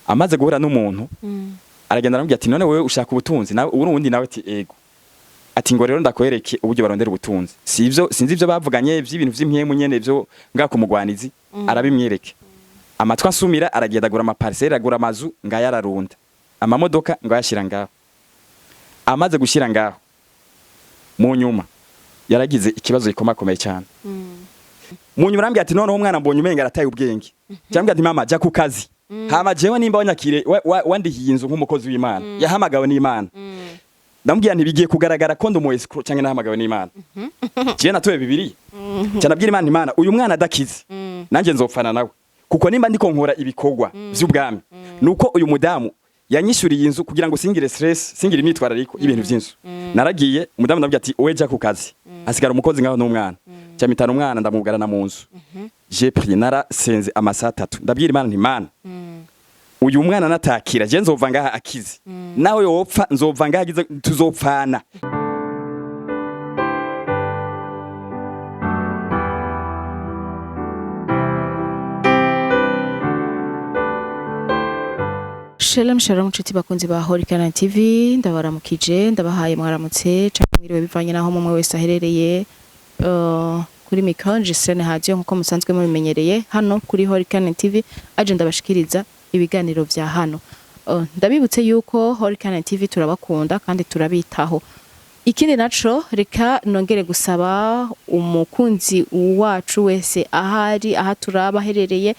Amaze guhura n'umuntu, aragenda aramubwira ati: "None wewe ushaka ubutunzi?" Nawe ubundi nawe ati: "Ego." Ati: "Ngo rero ndakwereke uburyo barondera ubutunzi." Si ivyo, sinzi ivyo bavuganye vy'ibintu vy'impwemu nyene vyo ngaho kumugwanizi. Arabimwereke, amatwi asumira, aragenda agura amaparcelle, agura amazu, ngayo ararunda amamodoka, ngo ayashira ngaho. Amaze gushira ngaho, mu nyuma yaragize ikibazo gikomakomeye cyane. Mu nyuma arambwira ati: "Noneho umwana mbonye umenga arataye ubwenge." Cyangwa ati: "Mama, jya ku kazi, hama jewe nimba wanyakire wandihiye inzu nk'umukozi w'Imana yahamagawe n'Imana." Ndamubwira nti: "Bigiye kugaragara ko ndi umu escroc cyangwa nahamagawe n'Imana." Jewe natoye Bibiliya, cyane abwira Imana: "Imana, uyu mwana adakize, nanjye nzopfana nawe, kuko nimba ndiko nkora ibikorwa vy'ubwami, nuko uyu mudamu yanyishuriye inzu kugira ngo singire stress, singire imyitwarariko y'ibintu vy'inzu." Naragiye, umudamu ndabwira ati: "Wewe jya ku kazi." Hasigara umukozi ngaho n'umwana. Cyamitana umwana, ndamugarana mu nzu. J'ai prié, narasenze amasaha 3. Ndabwira Imana nti: "Mana, uyu mwana natakira, je nzova ngaha akize, nawe yopfa nzova ngaha agize, tuzopfana." Shalom shalom, nshuti bakunzi ba Horikana TV, ndabaramukije, ndabahaye mwaramutse canke mwiriwe bivanye naho mumwe wese aherereye. Kuri micro Gisene Radio, nkuko musanzwe mubimenyereye hano kuri Horikana TV, aje ndabashikiriza ibiganiro vya hano. Ndabibutse yuko Horikana TV turabakunda kandi turabitaho. Ikindi naco, reka nongere gusaba umukunzi wacu wese ahari, aha turaba aherereye,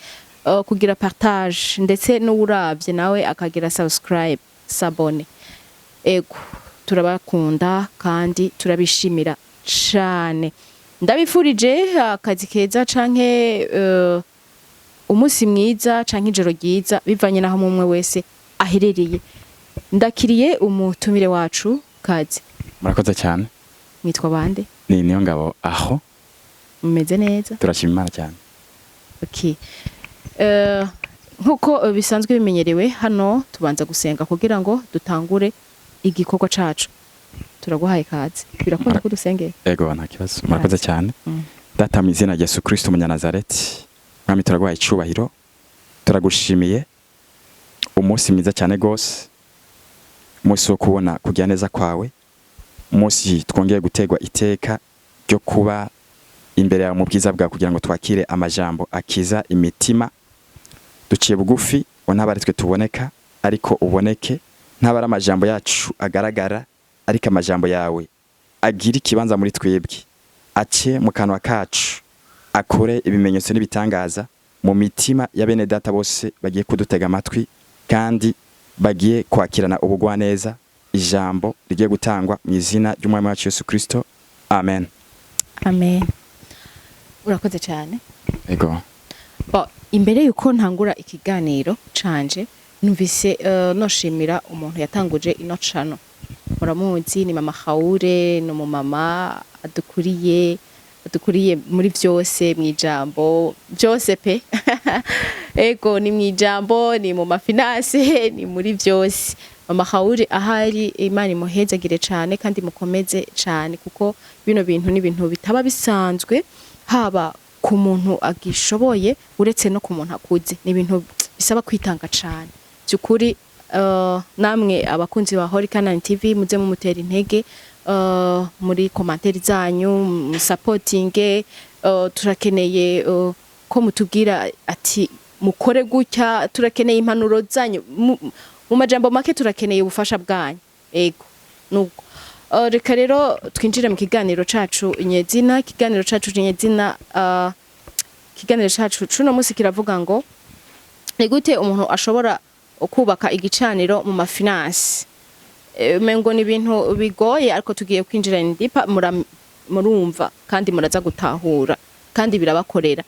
kugira partage, ndetse n'uwuravye nawe akagira subscribe, s'abonner. Ego, turabakunda kandi turabishimira cane. Ndabifurije akazi keza canke umunsi mwiza canke ijoro ryiza bivanye naho mumwe wese aherereye. Ndakiriye umutumire wacu, kazi. Murakoze cyane. Mwitwa bande? Ni niyo ngabo aho. Mumeze neza? Turashima Imana cyane. Okay. Nkuko bisanzwe bimenyerewe hano, tubanza gusenga kugira ngo dutangure igikorwa cacu. Turaguhaye kaze, birakunda ko dusengera? Ego, nta kibazo, murakoze cyane. Data, mu izina rya Yesu Kristo umunyanazareti, Mwami, turaguhaye icubahiro, turagushimiye umunsi mwiza cyane gose, umunsi wo kubona kugira neza kwawe, umunsi twongeye gutegwa iteka ryo kuba imbere yawe mu bwiza bwawe kugira ngo twakire amajambo akiza imitima. Duciye bugufi ngo ntabwo ari twe tuboneka, ariko uboneke, ntabwo ari amajambo yacu agaragara, ariko amajambo yawe agira ikibanza muri twebwe, ace mu kanwa kacu, akore ibimenyetso n'ibitangaza mu mitima ya bene data bose bagiye kudutega amatwi kandi bagiye kwakirana ubugwaneza ijambo rigiye gutangwa, mu izina ry'Umwami wacu Yesu Kristo, amen. Amen, urakoze cyane. Ego. Bon, imbere yuko ntangura ikiganiro canje, numvise noshimira umuntu yatanguje ino cano. Muramuzi, ni mama Haure, ni umumama adukuriye muri vyose, mw'ijambo byose pe. Ego, ni mw'ijambo, ni mu mafinances, ni muri vyose. Mama Haure ahari, Imana imuhezagire cane kandi mukomeze cane, kuko bino bintu ni ibintu bitaba bisanzwe, haba ku muntu agishoboye, uretse no ku muntu akuze. Ni ibintu bisaba kwitanga cane byukuri. Namwe abakunzi ba Holy Canaan TV, muze mumutera intege muri commentaires zanyu, musapotinge. Turakeneye ko mutubwira ati mukore gutya, turakeneye impanuro zanyu. Mu majambo make, turakeneye ubufasha bwanyu. Ego, nubwo reka rero twinjire mu kiganiro cacu nyezina. Ikiganiro cacu nyezina, ikiganiro cacu cuno musi kiravuga ngo: ni gute umuntu ashobora kubaka igicaniro mu mafinances? Mengo ni ibintu bigoye, ariko tugiye kwinjira in deeper, murumva kandi muraza gutahura kandi birabakorera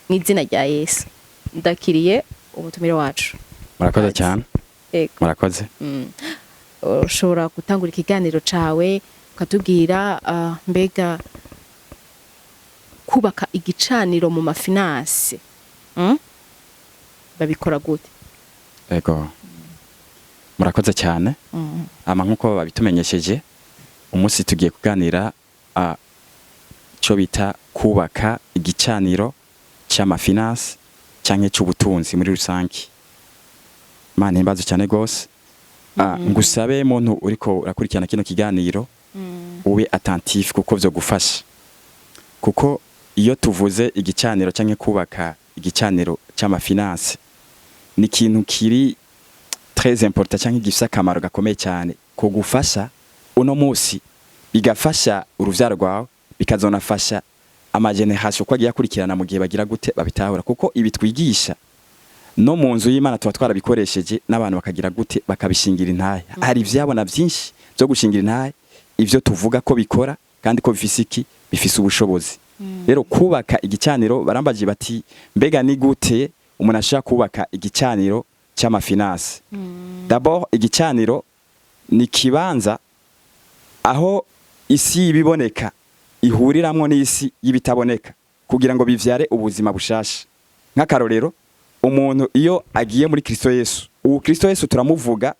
mu izina rya Yesu. Ndakiriye umutumire wacu. Murakoze cyane. Ego. Murakoze. Ushobora gutangura ikiganiro cawe ukatubwira, mbega kubaka igicaniro mu mafinances, Babikora gute? Ego, murakoze cyane. Ama nkuko babitumenyesheje, umunsi tugiye kuganira cyo bita kubaka igicaniro cy'amafinances cyangwa cy'ubutunzi muri rusange. Imana ihimbaze cyane gose. Ngusabe muntu uriko urakurikirana kino kiganiro, ube attentif kuko vyo gufasha, kuko iyo tuvuze igicaniro canke kubaka igicaniro c'ama finances ni ikintu kiri très important canke gifise akamaro gakomeye cyane kugufasha uno musi, bigafasha uruvyaro rwawe, bikazonafasha ama générations ko agiye akurikirana mu gihe bagira gute babitahura, kuko ibi twigisha no mu nzu y'Imana tuba twarabikoresheje n'abantu bakagira gute bakabishingira intahe. Hari ivyabona vyinshi byo gushingira intahe ivyo tuvuga ko bikora kandi ko bifise iki, bifise ubushobozi. Rero kubaka igicaniro, barambaje bati: "Mbega ni gute umuntu ashaka kubaka igicaniro cy'ama finances?" D'abord, igicaniro ni kibanza aho isi y'ibiboneka ihuriramwo n'isi y'ibitaboneka kugira ngo bivyare ubuzima bushasha. Nk'akarorero, umuntu iyo agiye muri Kristo Yesu, ubu Kristo Yesu turamuvuga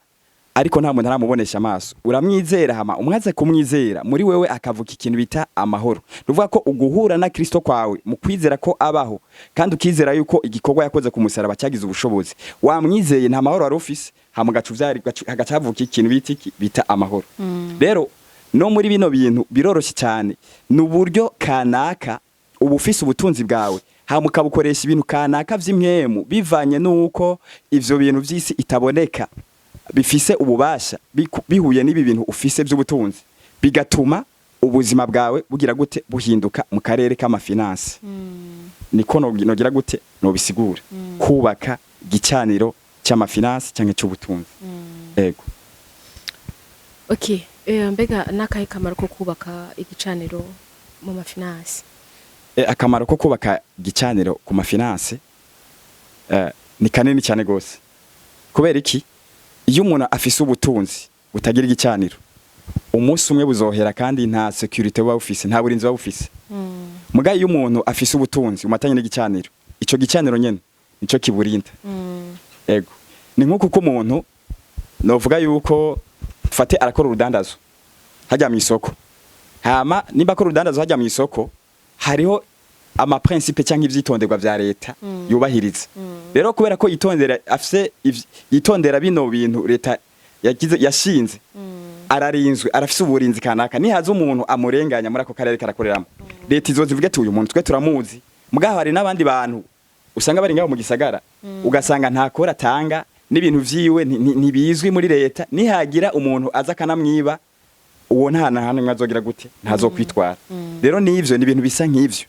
ariko nta muntu aramubonesha amaso. Uramwizera, hama umwaze kumwizera muri wewe akavuka ikintu bita amahoro. Nuvuga ko uguhura na Kristo kwawe mu kwizera ko abaho kandi ukizera yuko igikorwa yakoze ku musaraba cyagize ubushobozi, wamwizeye, nta mahoro wari ufise, hama gacu vyari hagaca havuka ikintu bita iki, bita amahoro. Rero no muri bino bintu biroroshye cyane, ni uburyo kanaka uba ufise ubutunzi bwawe, hama ukabukoresha ibintu kanaka vy'impwemu bivanye n'uko ivyo bintu vy'isi itaboneka bifise ububasha, bihuye n'ibi bintu ufise by'ubutunzi, bigatuma ubuzima bwawe bugira gute, buhinduka mu karere k'ama finances. Niko nogira gute nobisigura kubaka igicaniro cy'ama finances cyangwa cy'ubutunzi. Ego. Okay, mbega n'akahe kamaro ko kubaka igicaniro mu ma finances? Akamaro ko kubaka igicaniro ku ma finances ni kanini cyane gose. Kubera iki? Iyo umuntu afise ubutunzi butagira igicaniro, umunsi umwe buzohera kandi nta sécurité buba bufise, nta burinzi buba bufise. Muga iyo umuntu afise ubutunzi umatanye n'igicaniro, ico gicaniro nyene nico kiburinda. Ego, ni nk'uko uko umuntu novuga yuko fate arakora urudandazo hajya mu isoko, hama nimba akora urudandazo hajya mu isoko, hariho ama principes cyangwa ivyitonderwa vya leta yubahiriza. Rero kubera ko yitondera, afise yitondera bino bintu leta yagize yashinze, ararinzwe, arafise uburinzi kanaka. Nihaza umuntu amurenganya muri ako karere karakoreramo, leta izoza ivuge ati: "Uyu muntu twe turamuzi." Mugaho hari n'abandi bantu usanga bari ngaho mu gisagara, ugasanga nta kora atanga n'ibintu vyiwe ntibizwi muri leta. Nihagira umuntu aza akanamwiba, uwo nta na hamwe azogira gute, ntazokwitwara. Rero nivyo ni ibintu bisa nk'ivyo.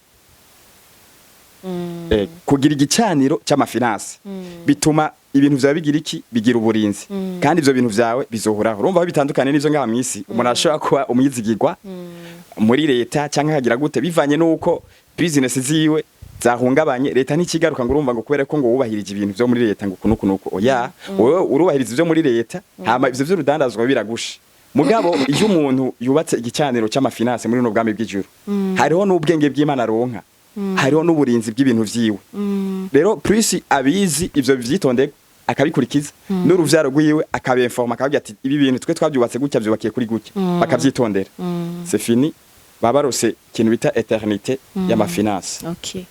Kugira igicaniro cy'ama finances bituma ibintu vyawe bigira iki, bigira uburinzi, kandi ivyo bintu vyawe bizohoraho. Urumva aho bitandukanye n'ivyo ngaha mw'isi, umuntu ashobora kuba umwizigirwa muri leta cyangwa akagira gute bivanye n'uko business ziwe zahungabanye, leta ntikigaruka ngo urumva ngo kubera ko ngo wubahirije ibintu vyo muri leta ngo kunuku nuku. Oya, wowe urubahiriza ivyo muri leta, hama ivyo vy'urudandazwa biragusha. Mugabo iyo umuntu yubatse igicaniro cy'ama finances muri buno bwami bw'ijuru, hariho n'ubwenge bw'Imana aronka, hariho n'uburinzi bw'ibintu vyiwe. Rero plus abizi ivyo vyitonde akabikurikiza, n'uruvyaro rwiwe akabinforma, akababwira ati: "Ibi bintu twe twabyubatse gutya, byubakiye kuri gutya," bakavyitondera, c'est fini, baba barose ikintu bita éternité y'ama finances. Okay.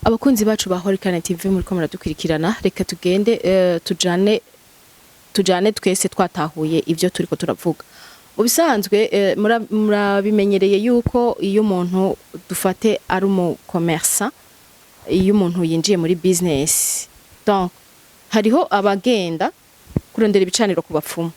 Abakunzi bacu ba Horikana TV, muriko muradukurikirana, reka tugende tujane twese twatahuye ivyo turiko turavuga. Mu bisanzwe murabimenyereye yuko iyo umuntu dufate ari umu commerçant, iyo umuntu yinjiye muri business, donc hariho abagenda kurondera ibicaniro ku bapfumu,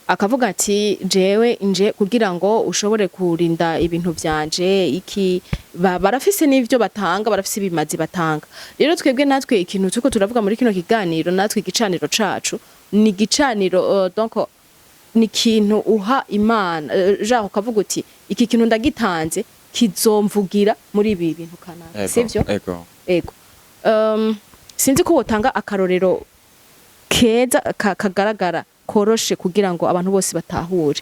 akavuga ati: "Jewe nje kugira ngo ushobore kurinda ibintu vyanje." Iki barafise n'ivyo batanga, barafise ibimazi batanga. Rero twebwe natwe ikintu turiko turavuga muri kino kiganiro, natwe igicaniro cacu ni igicaniro, donc ni ikintu uha Imana, genre ukavuga uti: "Iki kintu ndagitanze, kizomvugira muri ibi bintu kanaka." Sivyo? Ego. Ego. Sinzi ko wotanga akarorero keza kagaragara koroshe kugira ngo abantu bose batahure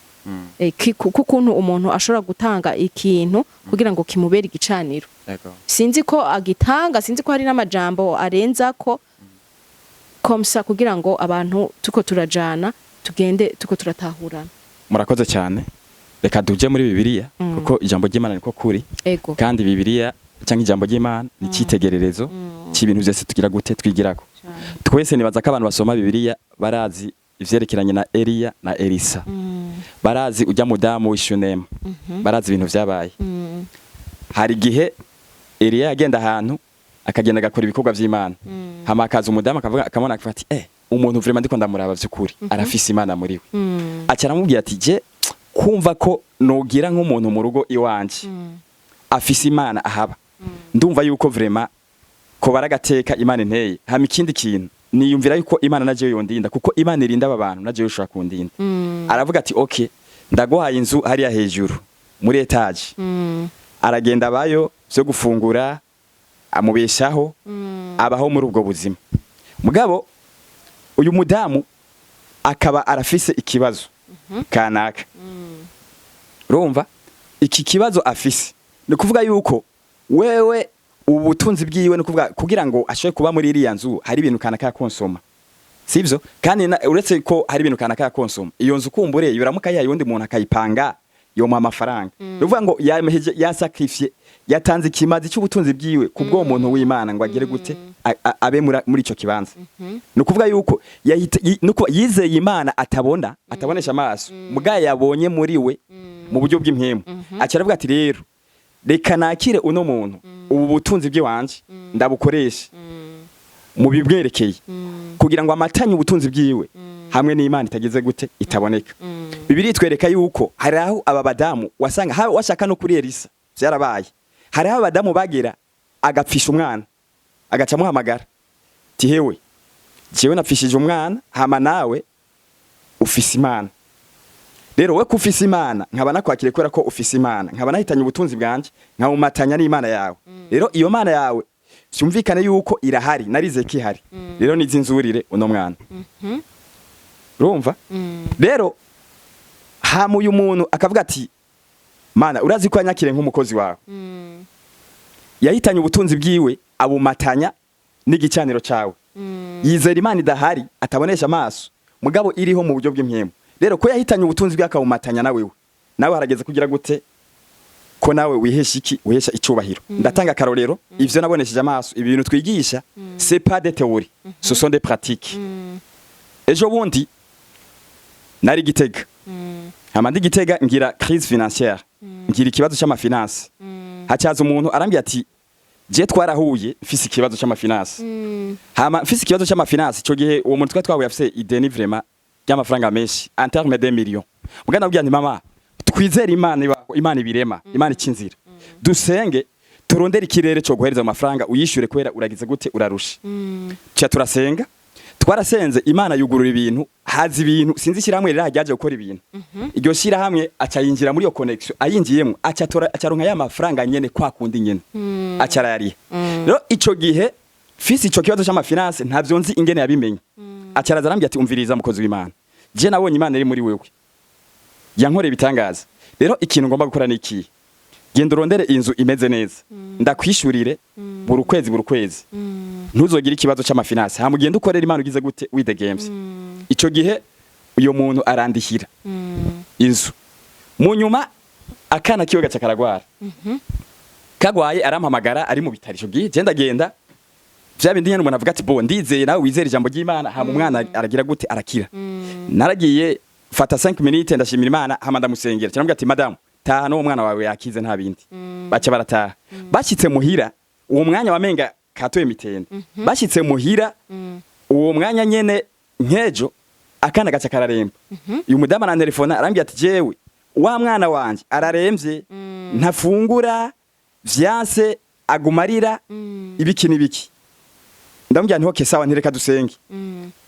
kukuntu umuntu ashobora gutanga ikintu kugira ngo kimubere igicaniro. Ego. Sinzi ko agitanga, sinzi ko hari n'amajambo arenza ko comme ça kugira ngo abantu tuko turajana tugende tuko turatahurana. Murakoze cyane. Reka duje muri Bibiliya, kuko ijambo ry'Imana niko kuri. Ego. Kandi Bibiliya Cyangwa ijambo ry'Imana ni icyitegererezo cy'ibintu byose tugira gute, twigirako. Twese nibaza ko abantu basoma Bibiliya barazi ivyerekeranye na Eliya na Elisa, barazi ujya mudamu w'Ishunemu, barazi ibintu vyabaye. Hari igihe Eliya yagenda ahantu, akagenda agakora ibikorwa vy'Imana, hama akaza umudamu akavuga, akamubona, akavuga ati: "Umuntu vraiment ndiko ndamuraba, vy'ukuri arafise Imana muri we." Aca aramubwira ati: "Je kumva ko nogira nk'umuntu mu rugo iwanje afise Imana ahaba, ndumva yuko vraiment ko baragateka Imana inteye. Hama ikindi kintu, niyumvira yuko Imana naje yondinda, kuko Imana irinda aba bantu, naje yoshobora kundinda." Aravuga ati: "Okay, ndaguhaye inzu hariya hejuru muri étage." Aragenda abayo, vyo gufungura amubeshaho, abaho muri ubwo buzima. Mugabo uyu mudamu akaba arafise ikibazo kanaka. Urumva iki kibazo afise, ni ukuvuga yuko wewe ubutunzi bwiwe, ni ukuvuga kugira ngo ashobore kuba muri iriya nzu, hari ibintu kanaka yakonsoma, sivyo? Kandi uretse ko hari ibintu kanaka yakonsoma, iyo nzu kumbure yoramuka yayo undi muntu akayipanga, yomuha amafaranga. Ni ukuvuga ngo yameheje, yasacrifié, yatanze ikimazi cy'ubutunzi bwiwe ku bw'uwo muntu w'Imana ngo agere gute, abe muri ico kibanza. Ni ukuvuga yuko nuko yizeye Imana atabona, atabonesha amaso, muga yabonye muri we mu buryo bw'impwemu. Aca aravuga ati: "Rero reka nakire uno muntu, ubu butunzi bw'iwanje ndabukoreshe mu bibwerekeye, kugira ngo amatanye ubutunzi bwiwe hamwe n'Imana itagize gute, itaboneka." Bibiliya itwereka yuko hari aho aba badamu wasanga washaka no kuri Elisa byarabaye. Hari aho abadamu bagera agapfisha umwana, agaca amuhamagara ti: "Hewe, jewe napfishije umwana, hama nawe ufise Imana. Rero we ko ufise Imana, nkaba nakwakiriye kubera ko ufise Imana, nkaba nahitanye ubutunzi bwanje nkawumatanya n'Imana yawe. Rero iyo Mana yawe vyumvikane yuko irahari, narize ko ihari. Rero nizinzurire uno mwana." Urumva rero, hama uyu muntu akavuga ati: "Mana, urazi ko yanyakiriye nk'umukozi wawe, yahitanye ubutunzi bwiwe abumatanya n'igicaniro cawe, yizera Imana idahari, atabonesha amaso, mugabo iriho mu buryo bw'impwemu. Rero ko yahitanye ubutunzi bwe akawumatanya na wewe, nawe harageze kugira gute, ko nawe wihesha iki, wihesha icubahiro." Ndatanga akarorero, ivyo nabonesheje amaso. Ibi bintu twigisha, c'est pas des théories, ce sont des pratiques. Ejo bundi nari Gitega, hama ndi Gitega ngira crise financière, ngira ikibazo c'ama finances. Hacaza umuntu arambwira ati: "Je twarahuye mfise ikibazo c'ama finances." Hama mfise ikibazo c'ama finances, ico gihe uwo muntu twari twahuye afise ideni vraiment ry'amafaranga menshi, en terme de millions. Mugana ndabwira nti: "Mama, twizere Imana ibaho, Imana ibirema, Imana icinzira, dusenge turondere ikirere cyo guhereza amafaranga uyishyure, kubera uragize gute, urarusha." Tuca turasenga, twarasenze, Imana yugurura ibintu, haza ibintu, sinzi ishyirahamwe riri ryaje gukora ibintu. Iryo shyirahamwe aca yinjira muri iyo connection, ayinjiyemo aca atora, aca aronka ya mafaranga nyene kwa kundi nyene, aca arayariha. Rero ico gihe fisi ico kibazo c'ama finances, ntavyo nzi ingene yabimenye, aca araza arambwira ati: "Umviriza mukozi w'Imana, je nabonye Imana iri muri wewe, yankoreye ibitangaza. Rero ikintu ngomba gukora ni ikihe? Genda urondere inzu imeze neza, ndakwishurire buri kwezi, buri kwezi, ntuzogire ikibazo c'ama finances, hama ugende ukorera Imana ugize gute, widegemvye." Ico gihe uyo muntu arandihira inzu. Mu nyuma akana kiwe gaca karagwara. Kagwaye arampamagara ari mu bitaro. Ico gihe je ndagenda, vya bindi nyene umuntu avuga ati: "Bo ndizeye, nawe wizera ijambo ry'Imana." Hama umwana aragira gute, arakira. Naragiye, fata 5 minutes, ndashimira Imana, hama ndamusengera. Cyangwa ati: "Madamu, taha, n'uwo mwana wawe yakize, nta bindi." Baca barataha. Bashyitse muhira uwo mwanya wamenga katoye mitende. Bashyitse muhira uwo mwanya nyene, nkejo akana gaca kararemba. Uyu mudamu arantelefona, arambwira ati: "Jewe wa mwana wanje araremvye, ntafungura, vyanse, agumarira ibiki n'ibiki." Ndamubwira nti: "Okay, sawa, ntireka dusenge."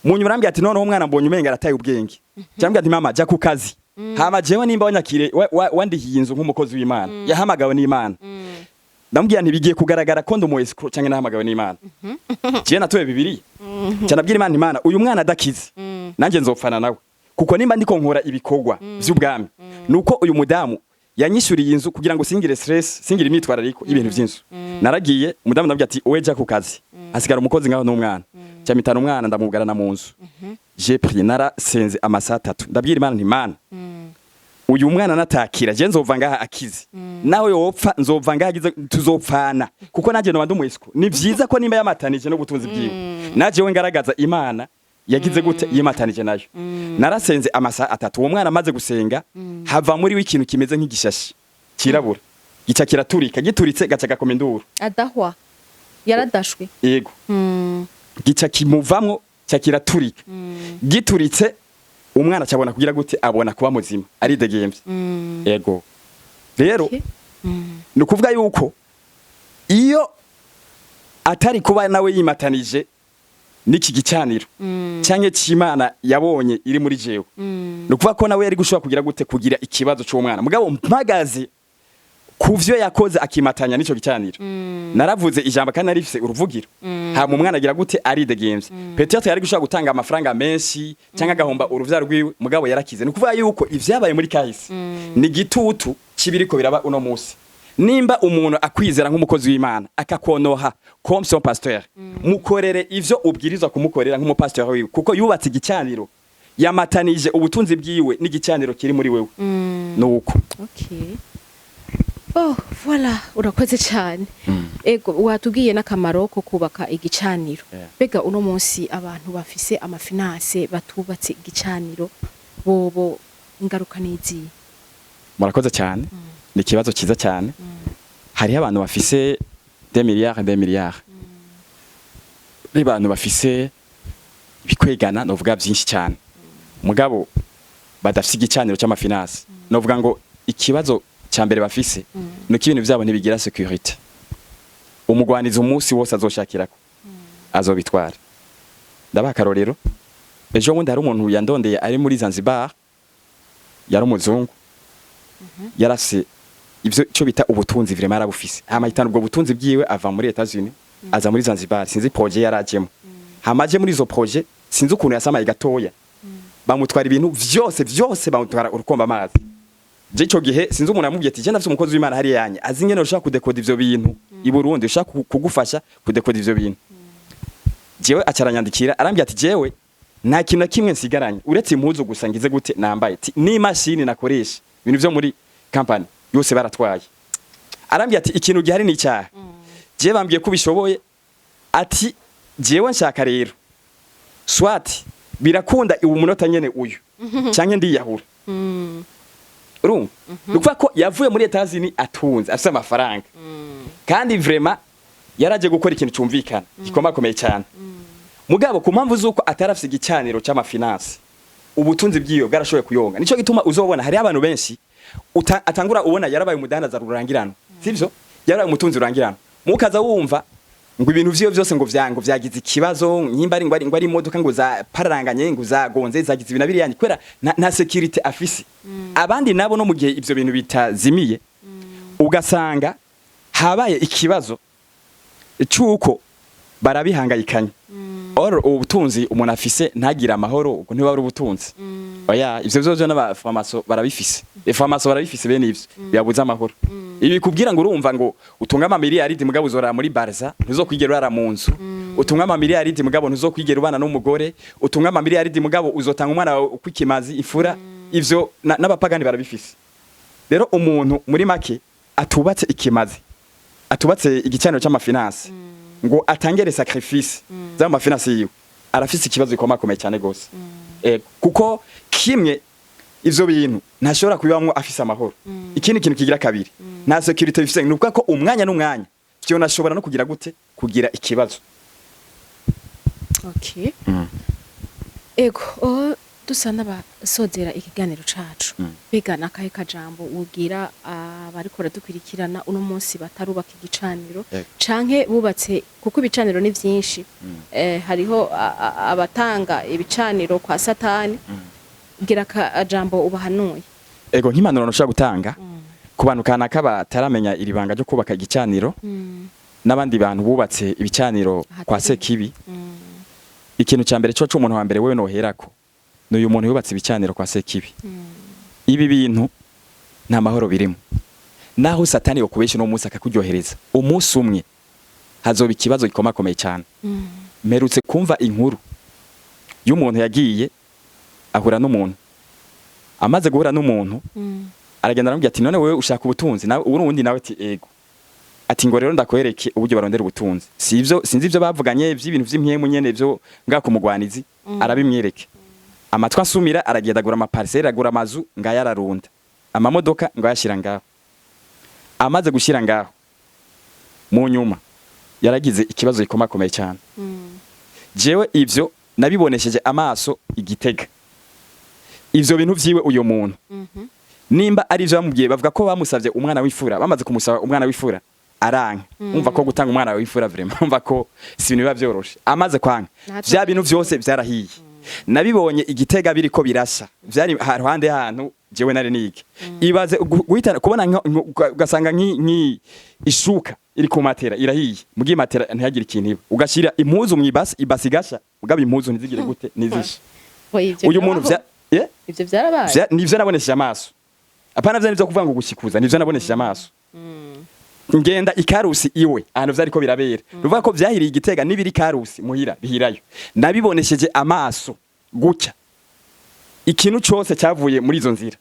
Mu nyuma arambwira ati: "Noneho umwana mbonye umenga arataye ubwenge." Cyambwira ati: "Mama, jya ku kazi, hama jewe nimba wanyakire wandihiye inzu nk'umukozi w'Imana yahamagawe n'Imana." Ndamubwira nti: "Bigiye kugaragara ko ndi umu escroc canke nahamagawe n'Imana. Jewe natoye Bibiliya, cyane abwira Imana: 'Imana, uyu mwana adakize, nanjye nzopfana nawe, kuko nimba ndiko nkora ibikorwa vy'ubwami, nuko uyu mudamu yanyishuriye inzu kugira ngo singire stress, singire imyitwarariko y'ibintu vy'inzu.'" Naragiye, umudamu ndabwira ati: "Wowe jya ku kazi, hasigara umukozi ngaho n'umwana." Cyamitana umwana, ndamugarana mu nzu. J'ai prié, narasenze amasaha 3, ndabwira Imana nti: "Imana, Uyu mwana natakira, je nzova ngaha akize, nawe yopfa nzova ngaha agize, tuzopfana, kuko naje noba ndi umwisiko. Ni vyiza ko nimba yamatanije n'ubutunzi bwiwe, naje we ngaragaza Imana yagize gute yimatanije nayo. Narasenze amasaha 3. Uwo mwana amaze gusenga, hava muri we ikintu kimeze nk'igishashi kirabura, gica kiraturika. Gituritse, gaca gakoma induru. Adahwa, yaradashwe. Yego. Gica kimuvamwo, ca kiraturika. Gituritse, umwana acabona kugira gute? Abona kuba muzima, aridegemvye. Yego, rero ni ukuvuga yuko iyo atari kuba nawe yimatanije n'iki gicaniro canke c'Imana yabonye iri muri jewe, ni ukuvuga ko nawe yari gushobora kugira gute? Kugira ikibazo c'uwo mwana. Mugabo mpagaze ku vyo yakoze, akimatanya n'ico gicaniro, naravuze ijambo kandi narifise uruvugiro, hama umwana agira gute? Aridegemvye. Peut-être yari gushobora gutanga amafaranga menshi cyangwa agahomba uruvyaro rwiwe, mugabo yarakize. Ni ukuvuga yuko ivyabaye muri kahise ni gitutu kibiriko biraba uno musi. Nimba umuntu akwizera nk'umukozi w'Imana, akakonoha comme son pasteur, mukorere ivyo ubwirizwa kumukorera nk'umupasteur wiwe, kuko yubatse igicaniro, yamatanije ubutunzi bwiwe n'igicaniro kiri muri wewe. Nuko. Okay. Oh, voilà, urakoze cyane. Ego, watubwiye n'akamaro ko kubaka igicaniro. Bega uno munsi abantu bafise ama finances batubatse igicaniro, bobo ingaruka niziye? Murakoze cyane, ni ikibazo cyiza cyane. Hariho abantu bafise des milliards, des milliards, abantu bafise ibikwegana, novuga byinshi cyane, mugabo badafise igicaniro cy'ama finances. Novuga ngo ikibazo cya mbere bafise nuko ibintu byabo ntibigira sécurité. Umugwanizi umunsi wose azoshakirako azobitwara. Ndabaha akarorero. Ejo bundi hari umuntu yandondeye ari muri Zanzibar, yari umuzungu, yarafise ivyo cyo bita ubutunzi, vraiment yarabufise. Hama ahitana ubwo butunzi bwiwe, ava muri Etats-Unis aza muri Zanzibar, sinzi projet yarajemo. Hama aje muri izo projet, sinzi ukuntu yasamaye gatoya, bamutwara ibintu vyose vyose, bamutwara urukomba amazi. Je ico gihe sinzi umuntu yamubwiye ati: "Je ndafise umukozi w'Imana hariya yanye azi ingene ushaka kudekoda ivyo bintu i Burundi, ushaka kugufasha kudekoda ivyo bintu." Jewe acaranyandikira, arambwira ati: "Jewe nta kintu na kimwe nsigaranye uretse impuzu gusa ngize gute nambaye, n'imashini nakoresha ibintu vyo muri company yose baratwaye." Arambwira ati: "Ikintu gihari ni icyaha, jewe bambwiye ko ubishoboye." Ati: "Jewe nshaka rero swat birakunda ubu munota nyene uyu canke ndiyahura." Urumva, ni ukuvuga ko yavuye muri Etats-Unis atunze, afise amafaranga, kandi vraiment yaraje gukora ikintu cyumvikana gikomakomeye cyane. Mugabo ku mpamvu z'uko atarafise igicaniro c'ama finances, ubutunzi bwiwe bwarashoboye kuyonga. Nico gituma uzobona hariho abantu benshi atangura ubona yarabaye umudandaza rurangirano, sivyo? Yarabaye umutunzi rurangirano, mukaza wumva ngo ibintu vyiwe vyose ngo vyango vyagize ikibazo, nyimba ari ngo ari imodoka ngo za pararanganye, ngo zagonze, zagize ibintu biriya, kubera nta sécurité afise. Abandi nabo no mu gihe ivyo bintu bitazimiye, ugasanga habaye ikibazo c'uko barabihangayikanye. Or ubutunzi umuntu afise ntagire amahoro, ubwo ntiba ari ubutunzi. Oya, ivyo vyo n'aba francs-maçons barabifise, francs-maçons barabifise bene ivyo bibabuza amahoro. Ibi kubwira ngo urumva ngo utunga ama miliyaridi, mugabo uzorara muri barza, ntuzokwigera urara mu nzu. Utunga ama miliyaridi, mugabo ntuzokwigera ubana n'umugore. Utunga ama miliyaridi, mugabo uzotanga umwana wawe ukwikimazi ifura. Ivyo n'abapagani barabifise. Rero umuntu muri make atubatse ikimazi, atubatse igicaniro c'ama finances ngo atangere sacrifice z'ama finances yiwe, arafise ikibazo gikomakomeye cyane gose. Kuko kimwe, ivyo bintu ntashobora kubibamwo afise amahoro. Ikindi kintu kigira kabiri, nta sécurité bifise. Ni ukuvuga ko umwanya n'umwanya vyo nashobora no kugira gute? Kugira ikibazo. Okay. Ego, oh, dusa n'abasozera ikiganiro cacu. Mbega nakahe kajambo ubwira abariko baradukurikirana uno munsi batarubaka igicaniro canke bubatse? Kuko ibicaniro ni vyinshi. Hariho abatanga ibicaniro kwa Satani. Gira akajambo ubahanuye. Ego, nk'impanuro nshobora gutanga ku bantu kanaka bataramenya iri banga ryo kubaka igicaniro n'abandi bantu bubatse ibicaniro kwa Ahatari. Sekibi, ikintu cya mbere cyo umuntu wa mbere wewe noherako ni uyu muntu yubatse ibicaniro kwa Sekibi. Ibi bintu nta mahoro birimo. Naho Satani yokubesha uno munsi akakuryohereza, umunsi umwe hazoba ikibazo gikomakomeye cyane. Mperutse kumva inkuru y'umuntu yagiye ahura n'umuntu. Amaze guhura n'umuntu, aragenda aramubwira ati: "None wewe ushaka ubutunzi?" Nawe uwundi nawe ati: "Ego." Ati: "Ngo rero ndakwereke uburyo barondera ubutunzi." Si ivyo, sinzi ivyo bavuganye vy'ibintu vy'impwemu nyene vyo ngaho kumugwanizi. Arabimwereke, amatwi asumira, aragenda agura ama parcelles, agura amazu, ngayo ararunda amamodoka, ngo ayashira ngaho. Amaze gushira ngaho, mu nyuma yaragize ikibazo gikomakomeye cyane. Jewe ivyo nabibonesheje amaso igitega ivyo bintu vyiwe. Uyo muntu, nimba ari ivyo bamubwiye, bavuga ko bamusavye umwana w'imfura. Bamaze kumusaba umwana w'imfura, aranka. Umva ko gutanga umwana w'imfura, vraiment, umva ko si ibintu biba vyoroshe. Amaze kwanka, vya bintu vyose vyarahiye. Nabibonye igitega biriko birasha, vyari haruhande y'ahantu jewe nari niga. Ibaze guhitana kubona ugasanga nki ishuka iri ku matera irahiye, mugiye matera ntihagire ikintu iba, ugashira impuzu mw'ibasi, ibasi igasha, mugabo impuzu ntizigire gute? Ntizishe. Oya, ivyo Uyu muntu birabaho. Ivyo vyarabaye. Nivyo nabonesheje amaso, apana vya nivyo kuvuga ngo gushikuza, nivyo nabonesheje amaso. Ngenda ikarusi iwe ahantu vyariko birabera, ruvuga ko vyahiriye igitega n'ibiri karusi muhira bihirayo. Nabibonesheje amaso gutya. Ikintu cose cyavuye muri izo nzira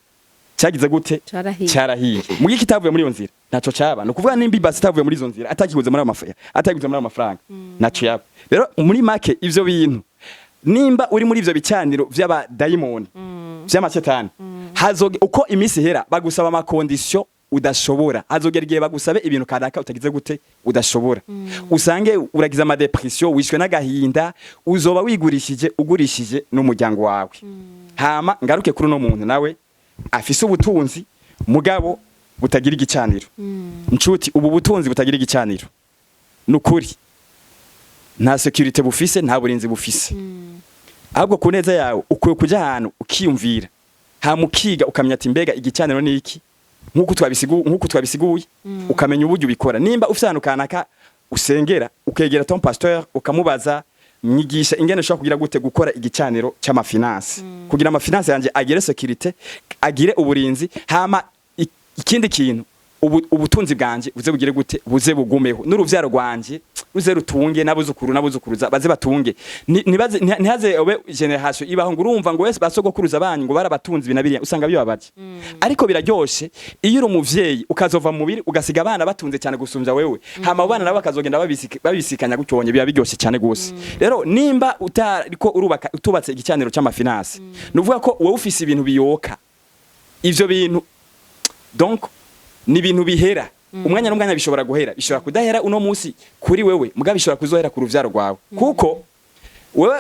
cyagize gute? Carahiye. Cyarahiye. Mugi kitavuye muri iyo nzira ntaco caba. No kuvuga nimba ibasi itavuye muri izo nzira, atakiguze muri ayo mafaranga, atakiguze muri ayo mafaranga, ntaco yaba. Rero muri make, ivyo bintu, nimba uri muri ivyo bicaniro vy'abadayimoni, vy'amashetani, hazoge uko iminsi ihera bagusaba ama conditions udashobora. Hazogera igihe bagusabe ibintu kanaka utagize gute? Udashobora. Usange uragize ama dépressions, wishwe n'agahinda, uzoba wigurishije, ugurishije n'umuryango wawe. Hama ngaruke kuri uno muntu nawe afise ubutunzi mugabo butagira igicaniro. Nshuti, ubu butunzi butagira igicaniro, nukuri nta sécurité bufise, nta burinzi bufise. Ahubwo ku neza yawe ukwiye kuja ahantu ukiyumvira, hama ukiga, ukamenya ati: "Mbega igicaniro ni iki?" Nkuko twabisiguye, ukamenya uburyo ubikora. Nimba ufise ahantu kanaka usengera, ukegera ton pasteur, ukamubaza: "Mwigisha ingene ushobora kugira gute gukora igicaniro c'ama finances, kugira ama finances yanje agire sécurité, agire uburinzi, hama ikindi kintu, ubutunzi bwanje buze bugire gute? Buze bugumeho, n'uruvyaro rwanje ruze rutunge, n'abuzukuru n'abuzukuruza baze batunge." Ntihaze obe génération ibaho ngo urumva ngo wese basogokuruza banyu ngo barabatunze ibi na biriya. Usanga bibabaje, ariko biraryoshe iyo uri umuvyeyi ukazova mu mubiri ugasiga abana batunze cyane gusumvya wewe, hama abo bana nabo bakazogenda babisikanya gutyonye, biba biryoshe cyane gose. Rero nimba utariko urubaka, utubatse igicaniro c'ama finances, nuvuga ko wowe ufise ibintu biyoka. Ivyo bintu donc ni ibintu bihera umwanya n'umwanya. Bishobora guhera, bishobora kudahera uno munsi kuri wewe, mugabo bishobora kuzohera ku ruvyaro rwawe, kuko wewe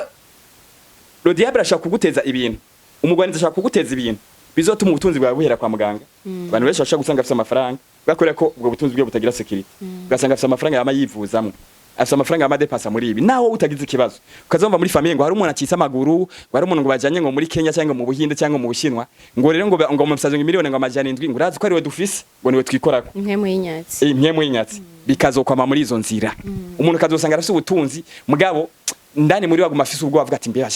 le diable ashobora kuguteza ibintu, umugwanizi ashobora kuguteza ibintu bizotuma ubutunzi bwawe buhera kwa muganga. Abantu benshi bashobora gusanga afise amafaranga bakorera ko ubwo butunzi bwe butagira sécurité, ugasanga afise amafaranga yama yivuzamwo, afise amafaranga yama depasa muri ibi, naho utagize ikibazo ukazumva muri famille ngo hari umuntu acitse amaguru, ngo hari umuntu ngo bajanye ngo muri Kenya cyangwa mu Buhinde cyangwa mu Bushinwa, ngo rero ngo musaje ngo miliyoni ngo 700, ngo urazi ko ari we dufise, ngo niwe twikorako. Impwemu y'inyatsi. Impwemu y'inyatsi bikazokwama muri izo nzira. Umuntu akazosanga arafise ubutunzi, mugabo ndani muri waguma afise ubwoba, avuga ati: "Mbega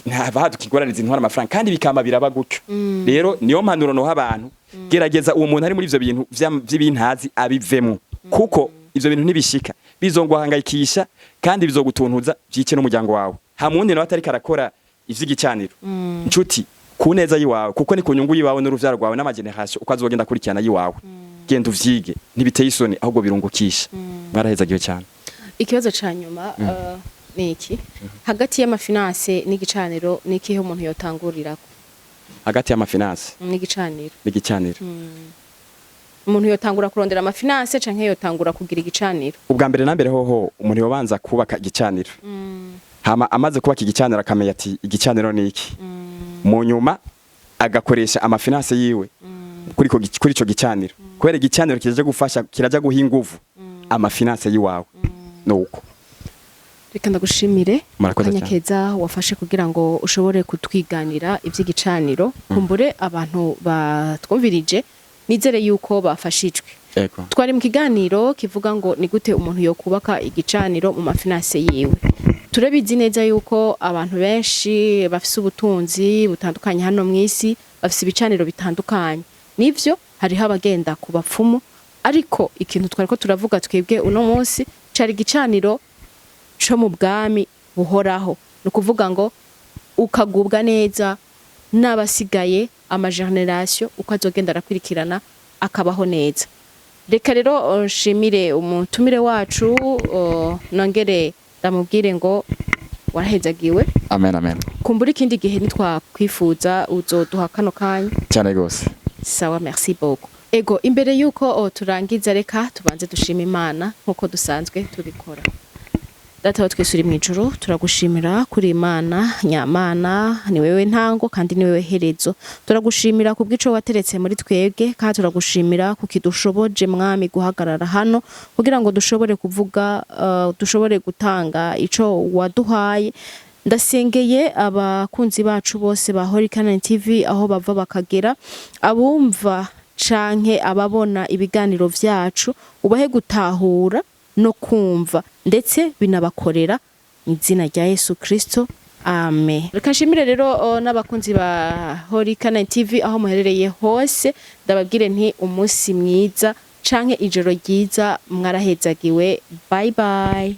ntava haduka ingorane zintwara amafaranga?" Kandi bikama biraba gutyo. Rero niyo mpanuro noha abantu: gerageza uwo muntu ari muri ivyo bintu vy'ibintazi abivemo, kuko ivyo bintu ntibishika, bizonguhangayikisha kandi bizogutuntuza, vyice n'umuryango wawe. Hamundi nawe atariko arakora ivy'igicaniro, nshuti, ku neza yiwawe, kuko ni ku nyungu yiwawe n'uruvyaro rwawe n'ama générations uko azogenda akurikirana yiwawe, genda uvyige. Ntibiteye isoni, ahubwo birungukisha. Mwarahezagiwe cyane. Ikibazo ca nyuma ni iki: hagati y'ama finances n'igicaniro, ni ikihe umuntu yotangurirako? Hagati y'ama finances n'igicaniro. N'igicaniro. Umuntu yotangura kurondera ama finances canke yotangura kugira igicaniro? Ubwa mbere na mbere hoho, umuntu yobanza kubaka igicaniro, hama amaze kubaka igicaniro akamenya ati: "Igicaniro ni iki?" Mu nyuma agakoresha ama finances yiwe kuri ico gicaniro, kubera igicaniro kiraja gufasha, kiraja guha inguvu ama finances yiwawe. Nuko. Reka ndagushimire. Murakoze akanya cyane. keza wafashe kugira ngo ushobore kutwiganira ivy'igicaniro. Kumbure abantu batwumvirije, nizere yuko bafashijwe. Ego. Twari mu kiganiro kivuga ngo ni gute umuntu yokubaka igicaniro mu ma finances yiwe. Turabizi neza yuko abantu benshi bafise ubutunzi butandukanye hano mw'isi bafise ibicaniro bitandukanye. Nivyo, hariho abagenda ku bapfumu, ariko ikintu twariko turavuga twebwe uno munsi cari igicaniro co mu bwami buhoraho, ni ukuvuga ngo ukagubwa neza. N'abasigaye, ama générations uko azogenda arakurikirana, akabaho neza. Reka rero nshimire umutumire wacu, nongere ndamubwire ngo warahezagiwe. Amen, amen. Kumbura ikindi gihe nitwakwifuza uzoduha kano kanya. Cyane gose. Sawa, merci beaucoup. Ego, imbere yuko turangiza, reka tubanze dushima Imana nkuko dusanzwe tubikora. Data wa twese uri mu ijuru, turagushimira kuri Imana nyamana, ni wewe ntango kandi ni wewe herezo. Turagushimira kubw'ico wateretse muri twebwe, kandi turagushimira kukidushoboje, Mwami, guhagarara hano kugira ngo dushobore kuvuga, dushobore gutanga ico waduhaye. Ndasengeye abakunzi bacu bose ba Holy Canaan TV, aho bava bakagera, abumva canke ababona ibiganiro vyacu, ubahe gutahura no kumva, ndetse binabakorera, mu izina rya Yesu Kristo, amen. Reka nshimire rero n'abakunzi ba Holy Canaan TV aho muherereye hose, ndababwire nti umunsi mwiza canke ijoro ryiza, mwarahezagiwe. Bye bye.